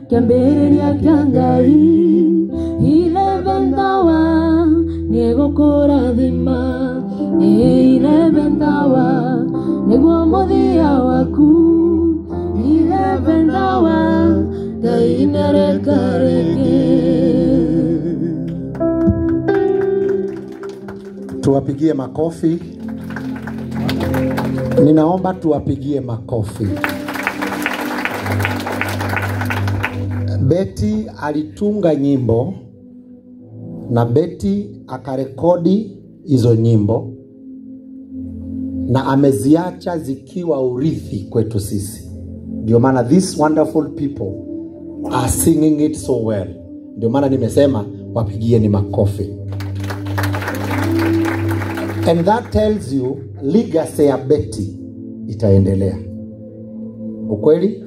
Kĩambĩrĩria kĩa Ngai 11th hour nĩegũkũrathima 11th hour nĩguo mũthia waku 11th hour Ngai nĩareka rĩngĩ. Tuwapigie makofi. Ninaomba tuwapigie makofi. Betty alitunga nyimbo na Betty akarekodi hizo nyimbo na ameziacha zikiwa urithi kwetu sisi. Ndio maana these wonderful people are singing it so well. Ndio maana nimesema wapigie ni makofi. And that tells you legacy ya Betty itaendelea. Ukweli?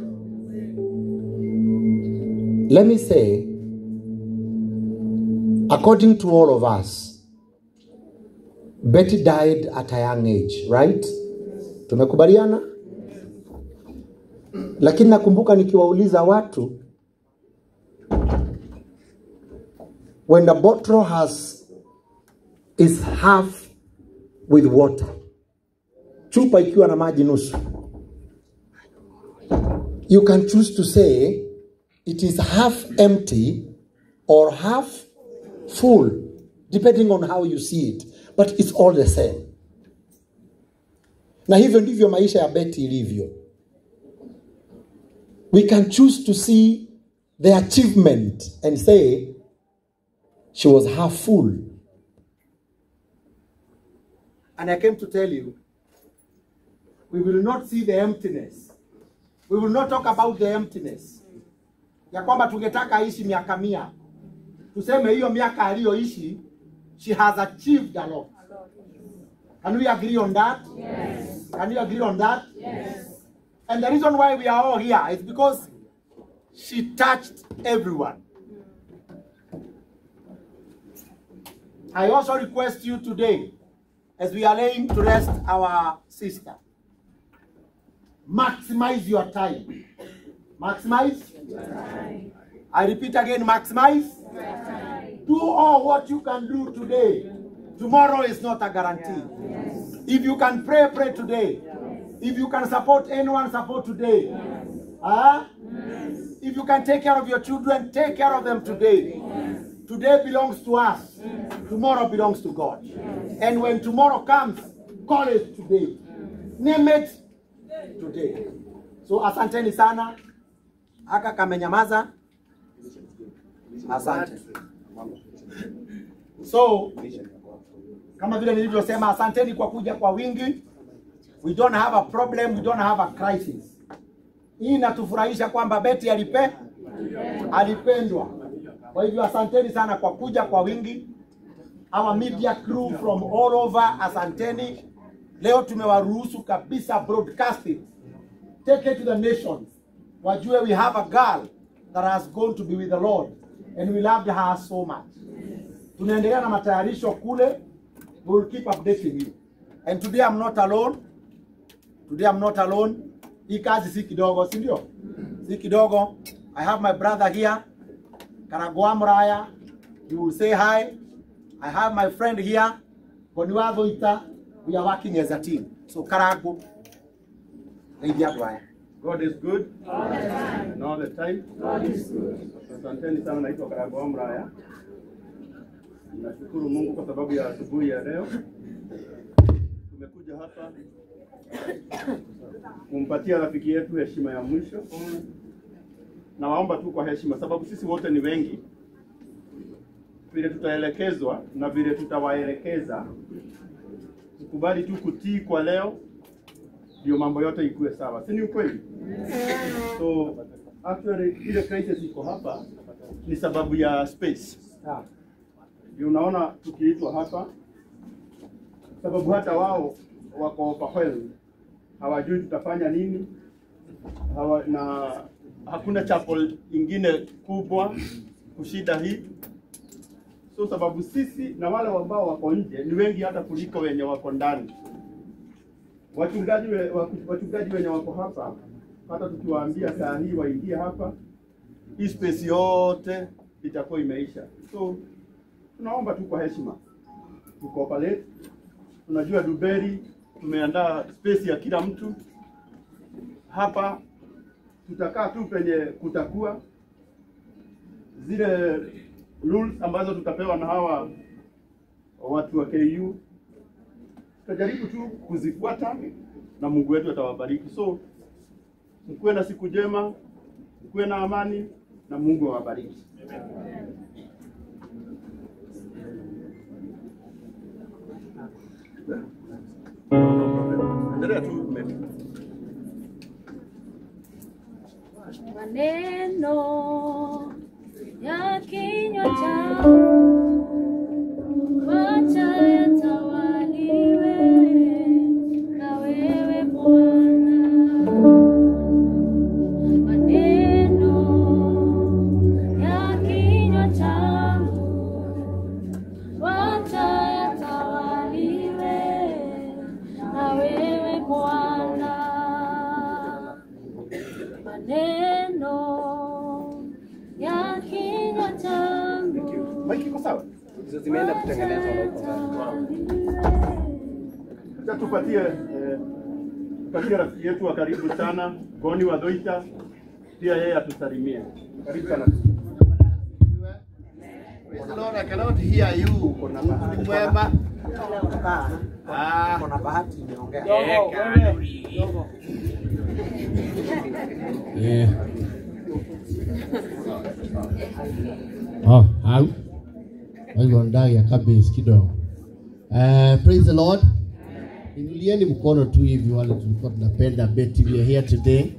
Let me say, according to all of us, Betty died at a young age, right? Tumekubaliana? Lakini nakumbuka nikiwauliza watu, when the bottle is half with water, chupa ikiwa na maji nusu, you can choose to say it is half empty or half full, depending on how you see it, but it's all the same. Na hivyo ndivyo maisha ya Betty ilivyo. We can choose to see the achievement and say she was half full. And I came to tell you, we will not see the emptiness. We will not talk about the emptiness. Ya kwamba tungetaka aishi miaka 100. Tuseme hiyo miaka aliyoishi, she has achieved a lot. Can we agree on that? Yes. Can you agree on that? Yes. And the reason why we are all here is because she touched everyone. I also request you today, as we are laying to rest our sister, maximize your time. Maximize your time. I repeat again, maximize your time. Do all what you can do today. Tomorrow is not a guarantee. Yes. If you can pray, pray today. Yes. If you can support anyone, support today. Yes. Huh? Yes. If you can take care of your children, take care of them today. Yes. Today belongs to us. Yes. Tomorrow belongs to God. Yes. And when tomorrow comes, call it today. Yes. Name it today. So asanteni sana. Haka kamenyamaza. Asante. So, kama vile nilivyosema, asanteni kwa kuja kwa wingi. We don't have a problem, we don't have a crisis. Hii inatufurahisha kwamba Betty alipendwa. Kwa hivyo asanteni sana kwa kuja kwa wingi. Our media crew from all over, asanteni. Leo tumewaruhusu kabisa broadcasting. Take it to the nations. Wajue we have a girl that has gone to be with the Lord, and we loved her so much. Tunaendelea na matayarisho kule. We will keep updating you. And today I'm not alone. Today I'm not alone. Hii kazi si kidogo, si ndio? Si kidogo. I have my brother here, Karagwa Muraya. He will say hi. I have my friend here, Koniwa Ita. We are working as a team. So Karago, God is good all the time. And all the time. God is good. Asanteni sana, naitwa Karagwa Muraya. Nashukuru Mungu kwa sababu ya asubuhi ya leo. Tumekuja hapa kumpatia rafiki yetu heshima ya mwisho. Nawaomba tu kwa heshima, sababu sisi wote ni wengi. Vile tutaelekezwa na vile tutawaelekeza, tukubali tu kutii kwa leo, ndio mambo yote ikuwe sawa. Si ni ukweli? So actually ile crisis iko hapa ni sababu ya space. Ndio unaona tukiitwa hapa, sababu hata wao wako overwhelmed, hawajui tutafanya nini, na hakuna chapel ingine kubwa kushida hii. So sababu sisi na wale ambao wako nje ni wengi hata kuliko wenye wako ndani. Wachungaji wenye wako hapa, hata tukiwaambia saa hii waingie hapa, Hii space yote itakuwa imeisha. So tunaomba tu kwa heshima tucooperate. Tunajua Ndumberi tumeandaa space ya kila mtu hapa, tutakaa tu penye kutakuwa zile rules ambazo tutapewa na hawa watu wa KU, tutajaribu tu kuzifuata na Mungu wetu atawabariki. So mkuwe na siku njema, mkuwe na amani na Mungu awabariki. No problem. Endelea tu Mary. Maneno ya kinywa changu wacha yatawaliwe na wewe Bwana. Maneno ya kinywa changu wacha yatawaliwe na wewe Bwana. Maneno ya kinywa changu Mike iko sawa? Hizo zimeenda kutengenezwa na huko ndani. Acha tupatie tupatie rafiki yetu wa karibu sana Goni wa Dhoita, pia yeye atusalimie. Karibu sana. Praise the Lord, I cannot hear you. Mungu ni mwema. Ah, Uko na bahati imeongea. Yeah. Oh, au. Waigua ndani kabisa kidogo. Praise the Lord. Inulieni mkono tu hivi wale tulikuwa tunapenda Betty. We are here today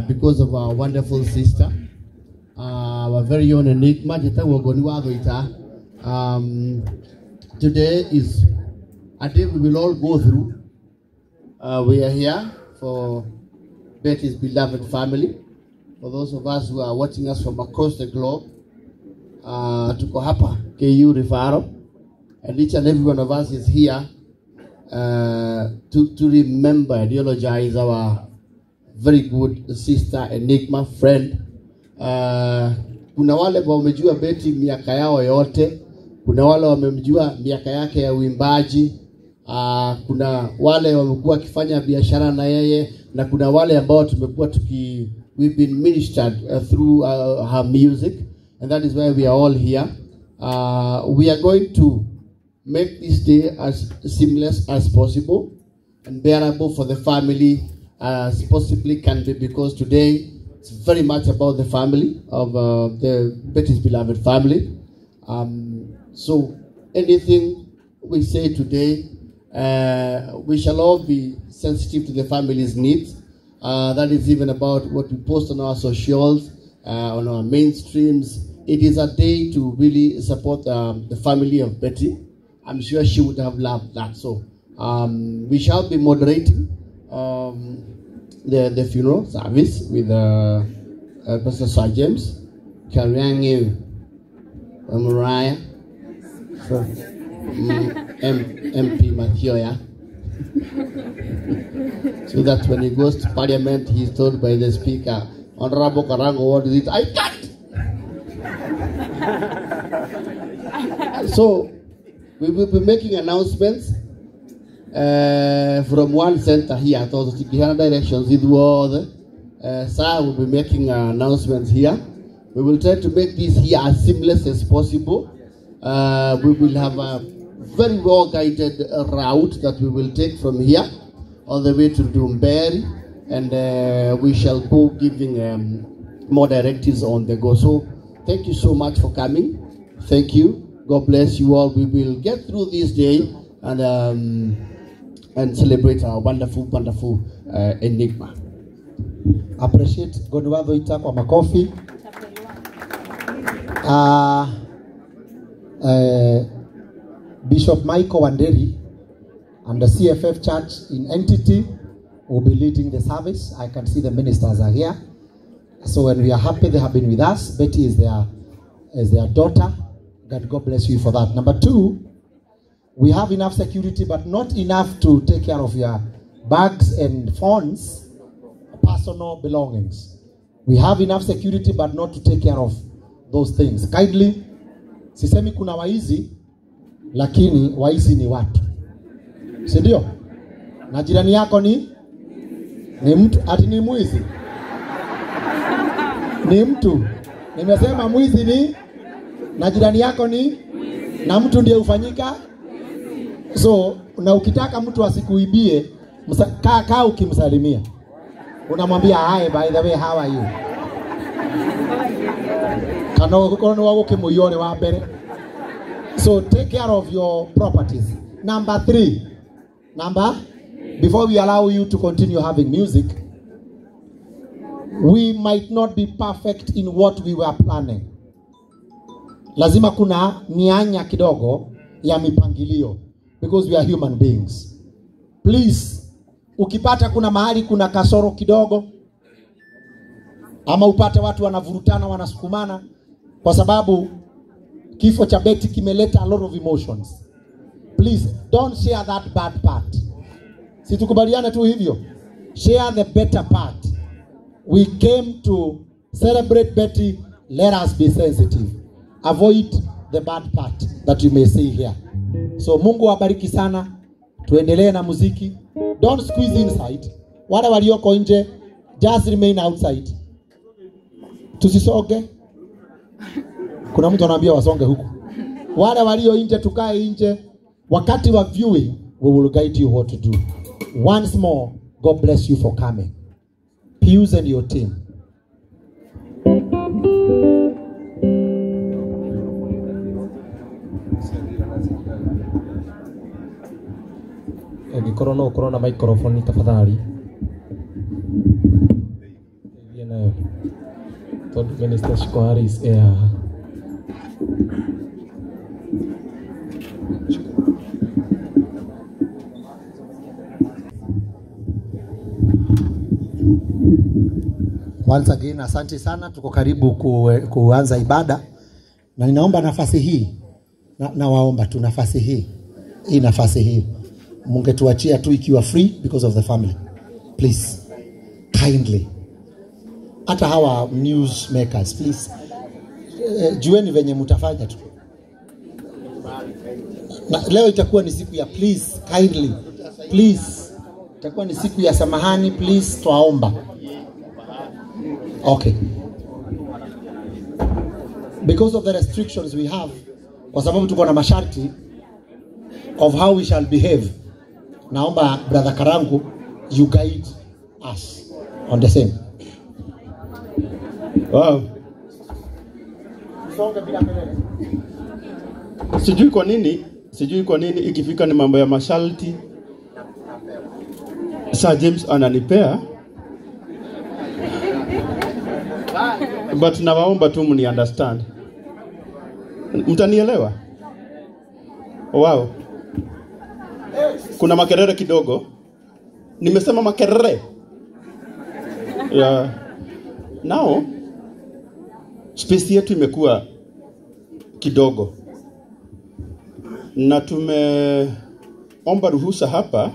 because of our wonderful sister, our very own Enigma Njĩtagwo Ngoni wa Thũita. Today is a day we will all go through. We are here for Betty's beloved family. For those of us who are watching us from across the globe, tuko hapa KU Rifaro, and each and every one of us is here to remember and eulogize our very good sister Enigma friend. Kuna wale wamejua Betty miaka yao yote, kuna wale wamemjua miaka yake ya uimbaji, kuna wale wamekuwa wakifanya biashara na yeye, na kuna wale ambao tumekuwa tuki we've been ministered through her music, and that is why we are all here. We are going to make this day as seamless as possible and bearable for the family as possibly can be, because today it's very much about the family of the Betty's beloved family. So anything we say today, we shall all be sensitive to the family's needs. That is even about what we post on our socials, on our mainstreams. It is a day to really support the family of Betty. I'm sure she would have loved that. So we shall be moderating the funeral service with Pastor Sir James Kariangi Mariah from MP Mathioya. So that when he goes to parliament, he's told by the speaker, "Honorable Karango, what is it?" "I can't." So we will be making announcements from one center here, so the directions ithuothe. Sir will be making announcements here. We will try to make this here as seamless as possible. We will have a very well guided route that we will take from here all the way to Ndumberi, and we shall go giving more directives on the go. So thank you so much for coming. Thank you. God bless you all. We will get through this day and celebrate our wonderful, wonderful Enigma. Appreciate Ngoni wa Thuita kwa makofi. Bishop Michael Wanderi and the CFF Church in entity will be leading the service. I can see the ministers are here. So when we are happy they have been with us. Betty is their daughter. God bless you for that. Number two, we have enough security, but not enough to take care of your bags and phones, personal belongings. We have enough security but not to take care of those things. Kindly, sisemi kuna waizi, lakini waizi ni watu, si ndio? Na jirani yako ni mtu, ati ni mwizi? Ni mtu. Nimesema mwizi ni, na jirani yako ni, na mtu ndiye hufanyika. So, na ukitaka mtu asikuibie, kaa ukimsalimia. Unamwambia hi, by the way, how are you? Kana ukorwo wa gukimuyore wa mbere. So take care of your properties. Number 3. Before we allow you to continue having music, we might not be perfect in what we were planning. Lazima kuna mianya kidogo ya mipangilio because we are human beings. Please, ukipata kuna mahali kuna kasoro kidogo, ama upate watu wanavurutana, wanasukumana, kwa sababu kifo cha Betty kimeleta a lot of emotions. Please, don't share that bad part. Situkubaliane tu hivyo. Share the better part. We came to celebrate Betty. Let us be sensitive. Avoid the bad part that you may see here. So Mungu awabariki sana. Tuendelee na muziki. Don't squeeze inside. Wale walioko nje, just remain outside. Tusisoge. Kuna mtu anaambia wasonge huku. Wale walio nje tukae nje. Wakati wa viewing, we will guide you what to do. Once more, God bless you for coming. Pius and your team. Ũngĩkorwo no ũkorwo na microphone tafadhali. Teithie nayo. Tondũ Minister Shiko Harris e haha. Once again, asante sana. Tuko karibu kuanza ibada. Na ninaomba nafasi hii. Na waomba tu nafasi hii. Hii nafasi hii. Mungetuachia tu ikiwa free because of the family. Please, kindly. Hata hawa news makers, please. Jueni venye mutafanya tu. Na leo itakuwa ni siku ya please, kindly. Please. Itakuwa ni siku ya samahani, please, twaomba. Okay. Because of the restrictions we have, kwa sababu tuko na masharti of how we shall behave. Naomba Brother Karangu, you guide us on the same. Wow. Sijui kwa nini ikifika ni mambo ya masharti Sir James ananipea, but nawaomba tu mni understand. Mtanielewa? Wow. Kuna makerere kidogo. Nimesema makerere. Yeah. Now, space yetu imekuwa kidogo. Na tumeomba ruhusa hapa.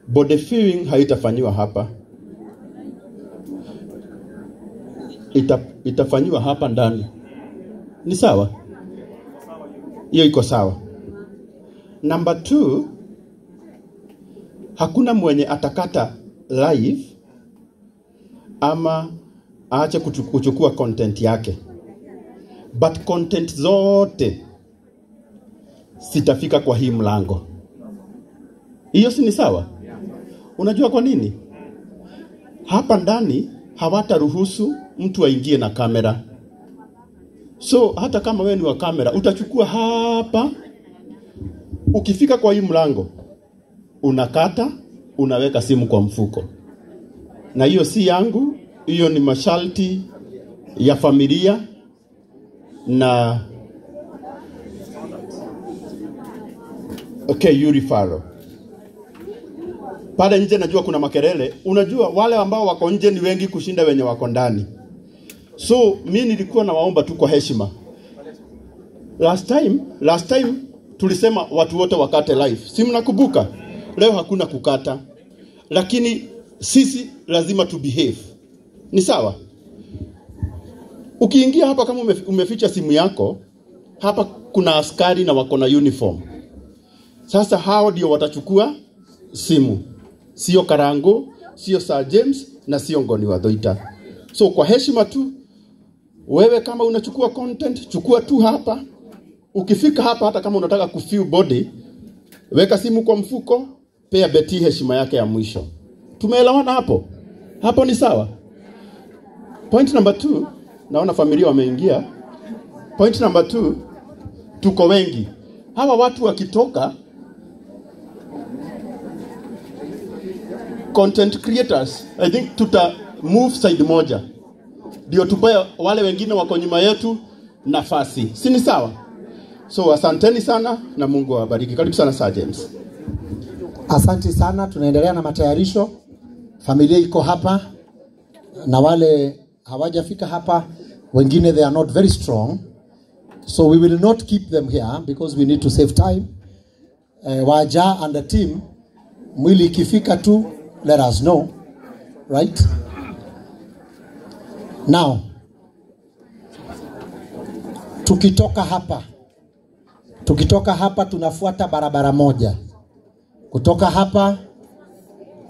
Body viewing haitafanywa hapa. Itafanywa hapa ndani. Ni sawa? Hiyo iko sawa. Number 2, hakuna mwenye atakata live ama aache kuchukua content yake. But content zote sitafika kwa hii mlango. Hiyo si ni sawa? Unajua kwa nini? Hapa ndani hawataruhusu mtu aingie na kamera. So hata kama wewe ni wa kamera, utachukua hapa. Ukifika kwa hii mlango, unakata, unaweka simu kwa mfuko. Na hiyo si yangu, hiyo ni masharti ya familia na okay, Yuri Faro. Pale nje najua kuna makelele. Unajua wale ambao wako nje ni wengi kushinda wenye wako ndani. So mimi nilikuwa nawaomba tu kwa heshima. Last time tulisema watu wote wakate live. Si mnakumbuka? Leo hakuna kukata. Lakini sisi lazima tu behave. Ni sawa? Ukiingia hapa kama umeficha simu yako, hapa kuna askari na wako na uniform. Sasa hao ndio watachukua simu, sio Karango, sio Sir James na sio Ngoni wa Dhoita. So kwa heshima tu, wewe kama unachukua content, chukua tu hapa. Ukifika hapa, hata kama unataka kufeel body, weka simu kwa mfuko, pea Betty heshima yake ya mwisho. Tumeelewana hapo? Hapo ni sawa? Point number 2, naona familia wameingia. Point number 2, tuko wengi. Hawa watu wakitoka, content creators, I think tuta move side moja, ndio tupe wale wengine wako nyuma yetu nafasi, si ni sawa? So asanteni sana na Mungu awabariki. Karibu sana Sir James. Asante sana, tunaendelea na matayarisho. Familia iko hapa na wale hawajafika hapa, wengine they are not very strong, so we will not keep them here because we need to save time. Waja and the team, mwili ikifika tu let us know, right? Now, tukitoka hapa tunafuata barabara moja. Kutoka hapa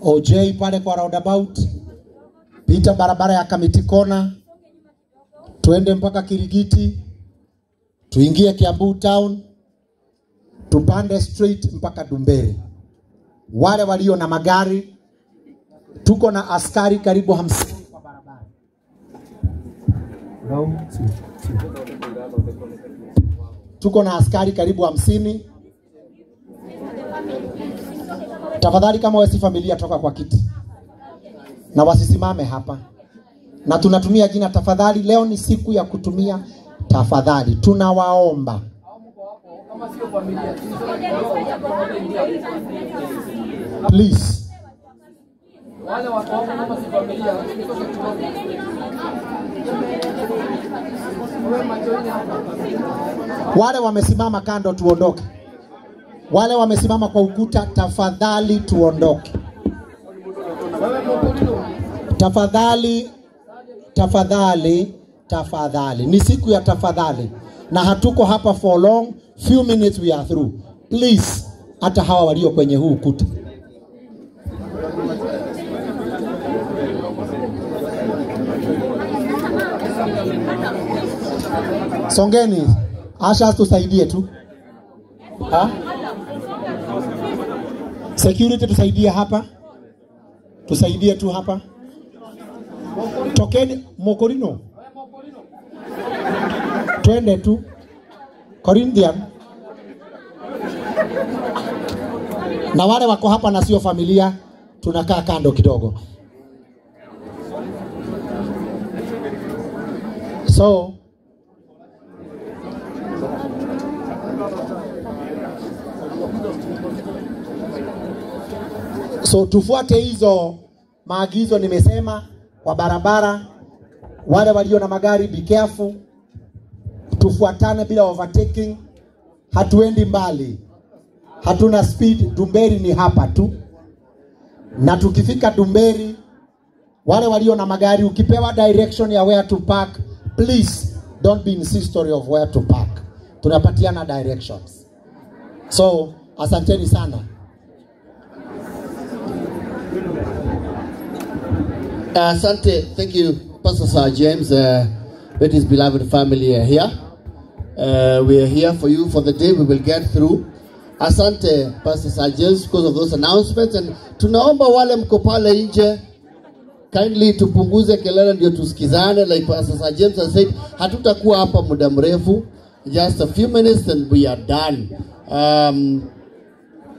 OJ pale kwa roundabout, pita barabara ya Kamiti Kona, tuende mpaka Kirigiti, tuingie Kiambu town, tupande straight mpaka Dumberi. Wale walio na magari, tuko na askari karibu 50 kwa barabara. Tuko na askari karibu 50. Tafadhali kama wewe si familia toka kwa kiti. Na wasisimame hapa. Na tunatumia jina tafadhali, leo ni siku ya kutumia tafadhali. Tunawaomba. Please. Wale wamesimama kando tuondoke. Wale wamesimama kwa ukuta tafadhali tuondoke. Tafadhali, tafadhali, tafadhali. Ni siku ya tafadhali. Na hatuko hapa for long, few minutes we are through. Please, hata hawa walio kwenye huu ukuta. Songeni, Asha tusaidie tu. Ha? Security tusaidie hapa. Tusaidie tu hapa. Tokeni Mokorino. Twende tu. Corinthian. Na wale wako hapa na sio familia, tunakaa kando kidogo. So tufuate hizo maagizo nimesema kwa barabara. Wale walio na magari be careful. Tufuatane bila overtaking. Hatuendi mbali. Hatuna speed. Dumberi ni hapa tu. Na tukifika Dumberi, wale walio na magari ukipewa direction ya where to park, please don't be insistory of where to park. Tunapatiana directions. So, asanteni sana. Asante, thank you, Pastor Sir James. Betty's beloved family are here. We are here for you for the day. We will get through. Asante, Pastor Sir James, because of those announcements. And tunaomba wale mko pale nje, kindly tupunguze kelele ndio tusikizane. Like Pastor Sir James has said, hatutakuwa hapa muda mrefu. Just a few minutes and we are done.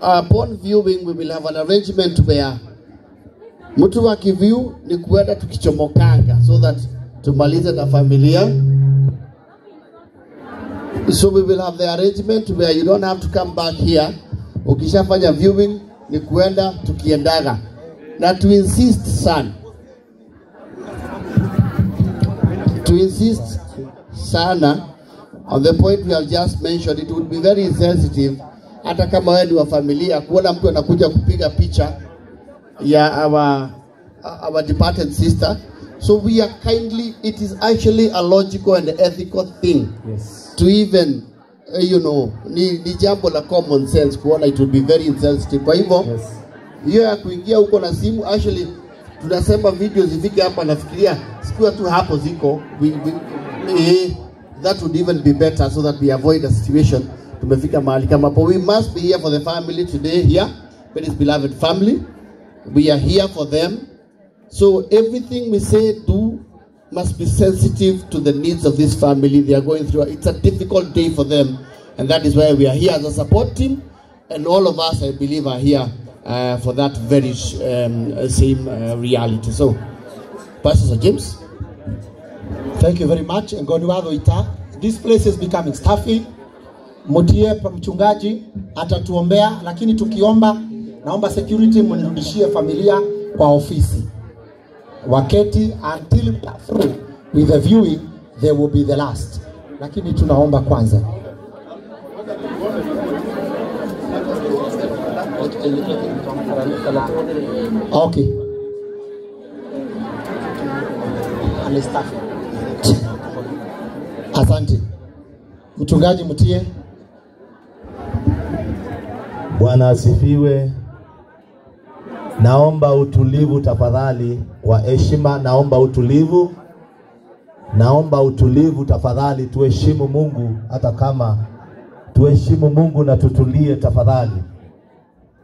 Upon viewing, we will have an arrangement where mtu akiview ni kuenda tukichomokanga so that tumalize na familia. So we will have the arrangement where you don't have to come back here. Ukishafanya viewing ni kuenda tukiendaga. Na to insist sana. To insist sana on the point we have just mentioned, it would be very insensitive hata kama wewe ni wa familia kuona mtu anakuja kupiga picha ya our departed sister. So we are kindly, it is actually a logical and ethical thing. Yes. To even, you know, ni jambo la common sense kuona it would be very insensitive. Kwa hivyo, hiyo ya kuingia huko na simu, actually tunasema video zifike hapa, nafikiria sikiwa tu hapo ziko, that would even be better so that we avoid a situation. Tumefika mahali kama hapo. We must be here for the family today here, Betty's beloved family. We are here for them. So everything we say, do, must be sensitive to the needs of this family. They are going through, it's a difficult day for them. And that is why we are here as a support team. And all of us, I believe, are here for that very same reality. So, Pastor James. Thank you very much. Ngoni. This place is becoming stuffy. Mutie mchungaji atatuombea, lakini tukiomba, naomba security mnirudishie familia kwa ofisi. Waketi until we are through with the viewing, they will be the last. Lakini tunaomba kwanza. Okay. Asante. Mchungaji Mutie. Bwana asifiwe. Naomba utulivu tafadhali, kwa heshima naomba utulivu. Naomba utulivu tafadhali, tuheshimu Mungu, hata kama tuheshimu Mungu na tutulie tafadhali.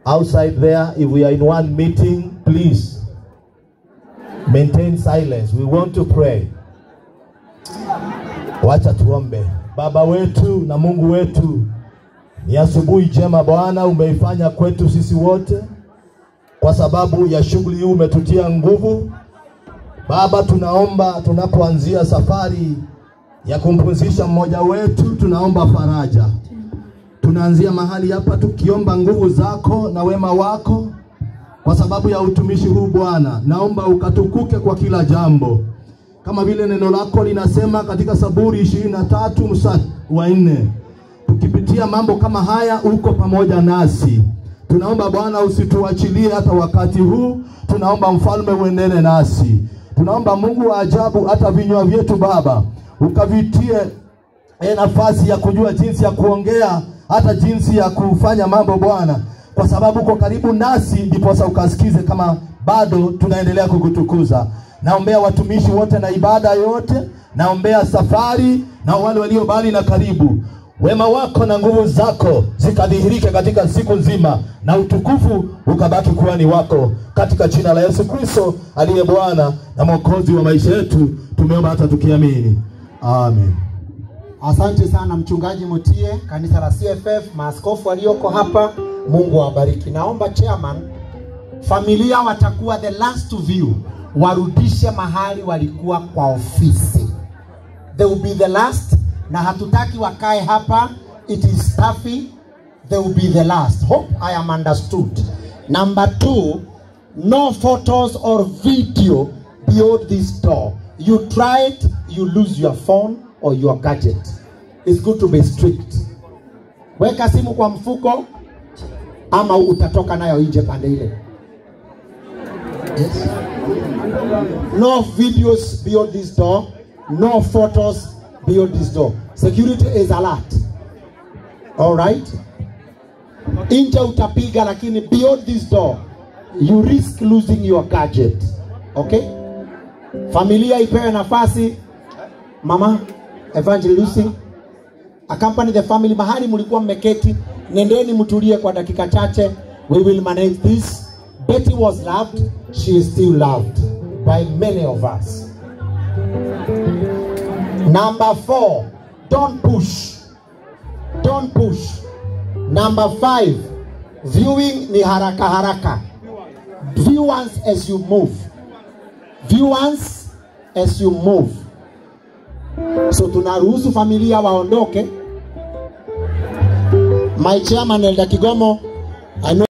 Outside there, if we are in one meeting, please maintain silence. We want to pray. Wacha tuombe. Baba wetu na Mungu wetu, ni asubuhi njema Bwana umeifanya kwetu sisi wote. Kwa sababu ya shughuli hii umetutia nguvu. Baba, tunaomba tunapoanzia safari ya kumpumzisha mmoja wetu, tunaomba faraja. Tunaanzia mahali hapa tukiomba nguvu zako na wema wako. Kwa sababu ya utumishi huu Bwana, naomba ukatukuke kwa kila jambo. Kama vile neno lako linasema katika Zaburi 23 mstari wa 4, tukipitia mambo kama haya uko pamoja nasi. Tunaomba Bwana usituachilie hata wakati huu. Tunaomba mfalme uendelee nasi. Tunaomba Mungu wa ajabu, hata vinywa vyetu Baba ukavitie nafasi ya kujua jinsi ya kuongea, hata jinsi ya kufanya mambo Bwana, kwa sababu uko karibu nasi, ndiposa ukasikize kama bado tunaendelea kukutukuza. Naombea watumishi wote na ibada yote, naombea safari na wale walio mbali na karibu. Wema wako na nguvu zako zikadhihirike katika siku nzima, na utukufu ukabaki kuwa ni wako, katika jina la Yesu Kristo aliye Bwana na Mwokozi wa maisha yetu tumeomba hata tukiamini. Amen. Asante sana Mchungaji Mutie, kanisa la CFF, maaskofu walioko hapa, Mungu awabariki. Naomba chairman, familia watakuwa the last to view, warudishe mahali walikuwa kwa ofisi. They will be the last, na hatutaki wakae hapa, it is stuffy, they will be the last. Hope I am understood. Number 2, no photos or video beyond this door. You try it, you lose your phone or your gadget. It's good to be strict. Weka simu kwa mfuko ama utatoka nayo nje pande ile. Yes. No videos beyond this door, no photos beyond this door. Security is alert. All right? Nje utapiga, lakini beyond this door you risk losing your gadget. Okay? Familia ipewe nafasi. Mama Evangelist Lucy, accompany the family mahali mlikuwa mmeketi, nendeni mtulie kwa dakika chache. We will manage this. Betty was loved, she is still loved by many of us. Number 4, don't push. Don't push. Number 5, viewing ni haraka haraka. View once as you move. View once as you move. So tunaruhusu familia waondoke. My chairman Elder Kigomo, I know